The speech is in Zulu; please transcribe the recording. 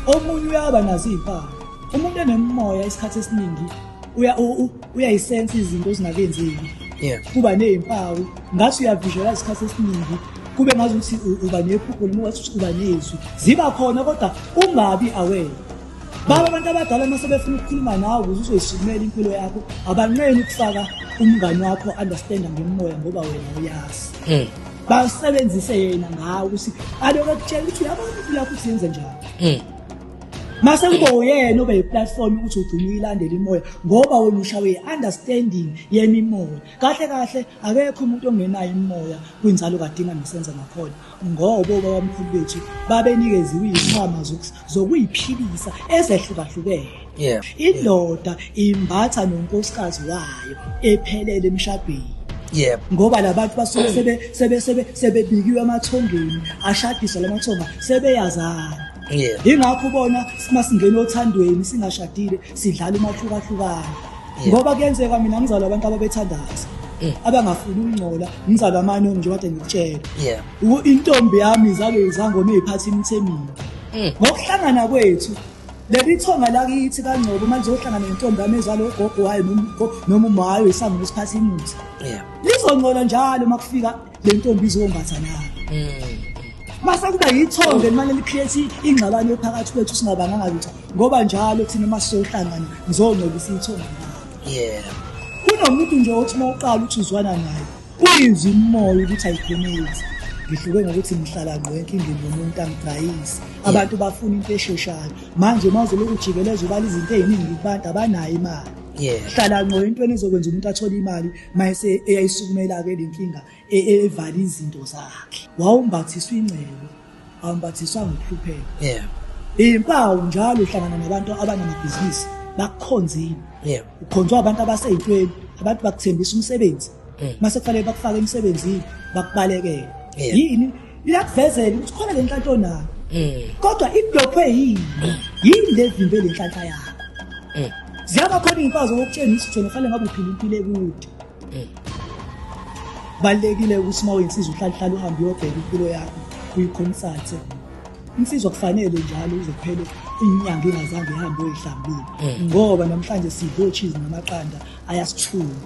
Omunye uyaba nazo iy'mpawu. Umuntu enemoya isikhathi esiningi uyayisensa izinto ezingakenzeki. Kuba ney'mpawu ngathi uyavisualize isikhathi esiningi, kube ngazuthi uba nephupho noma ngathi uba nezwi. Ziba khona kodwa ungabi aware. Baba abantu abadala uma sebefuna ukukhuluma nawe ukuze uzoyisukumela impilo yakho, abanqeni ukufaka umngani wakho understand ngemoya ngoba wena uyazi. Basebenzise yena ngawe ukuthi aloku ekutshela ukuthi uyabona impilo yakho ukuthi yenze njani. Mase kube uyena obe yi-platform ukuthi ugcine uyilandela imoya ngoba wena ushawe i-understanding yemimoya. Kahle kahle akekho umuntu ongenayo imoya kwinzalo kadinga nesenza ngakhona, ngoba obabamkhulu bethu babenikeziwe iy'khwama zokuyiphilisa ezehlukahlukene. Indoda imbatha nonkosikazi wayo ephelele emshadweni. Ngoba labantu basuke sebebikiwe amathongeni, ashadiswa lamathonga, sebeyazana. Ingakho ubona masingena othandweni singashadile sidlala umahlukahlukana. Ngoba kuyenzeka mina ngizalwa abantu ababethandaza, abangafuni ukungcola, ngizalwa amanoni nje kade ngikutshela. Intombi yami izalwe izangoma eziphatha imithemini. Ngokuhlangana kwethu leli thonga lakithi kaNgcobo manje uzohlangana nentombi yami ezalwa ugogo wayo noma uma wayo isangoma esiphatha imithi. Lizongcola njalo makufika le ntombi izombatha nayo. Mase kuba yithonga manje li-create ingxabano phakathi kwethu singabanganga lutho, ngoba njalo thina masizohlangana ngizongcolisa ithonga nayo. Kunomuntu nje othi uma uqala uthi uzwana naye uyizwa imoya ukuthi ayikhonezi. Ngihluke ngokuthi ngihlala ngqo enkingeni yomuntu angidayisi. Abantu bafuna into esheshayo. Manje uma uzolokhu ujikeleza ubala izinto ey'ningi kubantu abanayo imali. Hlala ngqo entweni ezokwenza umuntu athole imali mayese eyayisukumela-ke le nkinga evala izinto zakhe. Wawumbathiswa ingcebo, awumbathiswa ngokuhlupheka. Impawu njalo uhlangana nabantu abanamabhizinisi bakukhonzile. Ukhonzwa abantu abasey'ntweni, abantu bakuthembisa umsebenzi. Mase kufanele bakufake emsebenzini, bakubalekele. Yini? Iyakuvezela ukuthi khona le nhlanhla onayo. Kodwa iblokhwe yini? Yini le vimbe le nhlanhla yakho? Ziyaba khona iy'mpawu zokukutshengisa ukuthi wena kufanele ngabe uphila impilo ekude. Kubalulekile ukuthi uma uyinsizwa uhlale uhlale uhambe uyobheka impilo yakho, uyi-consult. Insizwa kufanele njalo uze kuphele inyanga ingazange ihambe uyoyihlambulula. Ngoba namhlanje sidla o-cheese namaqanda ayasithuma.